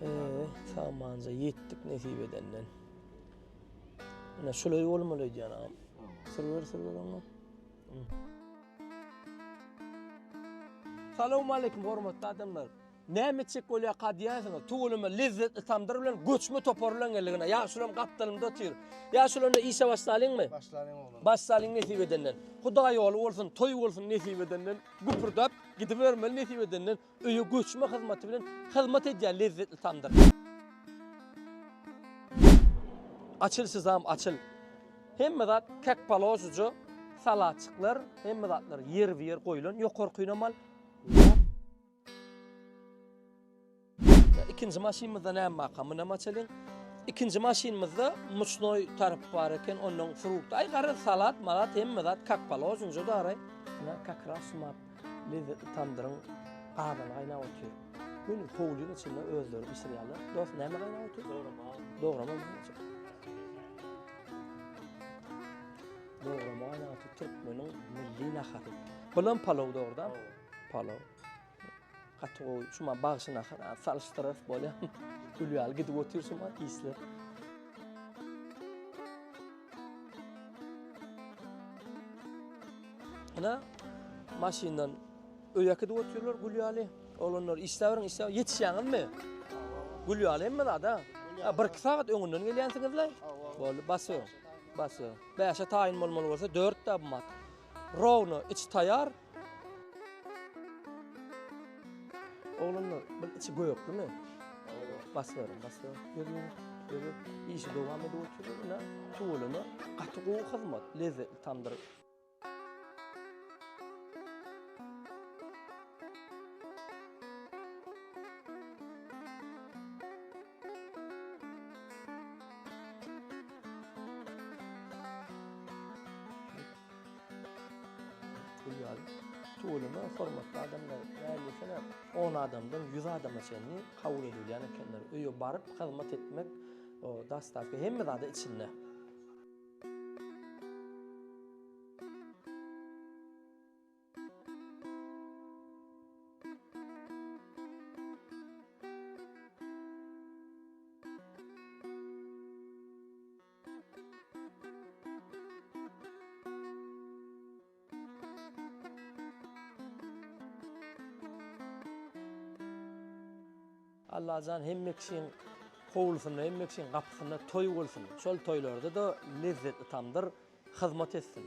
Eee, samanja ýetdik nesip edenden. Ine şul öý bolmaly öýdýän agam. Sürber sürber oňa. Salowmaleýkim hormatly adamlar. Näme etjek bolýarka diýýänsiňiz. Tüweleme lezzetli tamdyr bilen göçme topar bilen geldik ine. Ýaşulam gapdalymda otyr. Ýaşuly onda işe başlalyňmy? Başlalyň oglum. Başlalyň nesip edenden. Hudaý ýoly bolsun, toý bolsun nesip edenden. Güpürdäp gidibermeli nesip edenden. Öýe göçme hyzmaty bilen hyzmat edýär lezzetli tamdyr. Açyl sizam açyl. Hemme zat kek položuja salatçyklar hemme zatlar ýerbe ýer goýlan ýokarkynam al. Ikinji maşynymyzda näme barka munam açalyň. Ikinji maşynymyzda muçnoý tarap bar eken ondan frukta aý garaz salat malat hemme zat kak položuja daraý. Ine kak ras şumat lezzetli tamdyryň gazany gaýnap otyr. Göni howlyň içinde özleri bişirýärler. Dost näme gaýnap otyr? Dograma. Dograma. Dograma gaýnap otyr. Türkmeniň milli nahary. Bulam palaw dogrudan? Palaw. Gaty gowy. Şuma bagşy nahar. Salyşdyrarys bolýar. Gül ýaly gidip otyr şuma işler. Ine maşyndan öýe äkidip otyrlar gül ýaly. Oglanlar işläberiň, işläp ýetişýäňizmi? Gül ýaly hemme zat ha. Bir iki sagat öňünden gelýänsiňizle. Boldy, basýor. Basýor. Bäşe taýyn bolmaly bolsa 4 da bu mat. Rowno içi taýar. Oglanlar, bu içi göklümi? Basýor, basýor. Ýör, ýör. Ýör. Işi dowam edip otyrlar. Ine, tüweleme gaty gowy hyzmat, lezzetli tamdyr. Tüweleme hormatly adamlar, näme 10 adamdan 100 adama çenli kabul edilýän ekenler. Öýe baryp hyzmat etmek, dostavka hemme zady içinde. Allajan hemme kişiň howlusynda, hemme kişiň gapysynda toý bolsun. Şol toýlarda-da lezzetli tamdyr hyzmat etsin.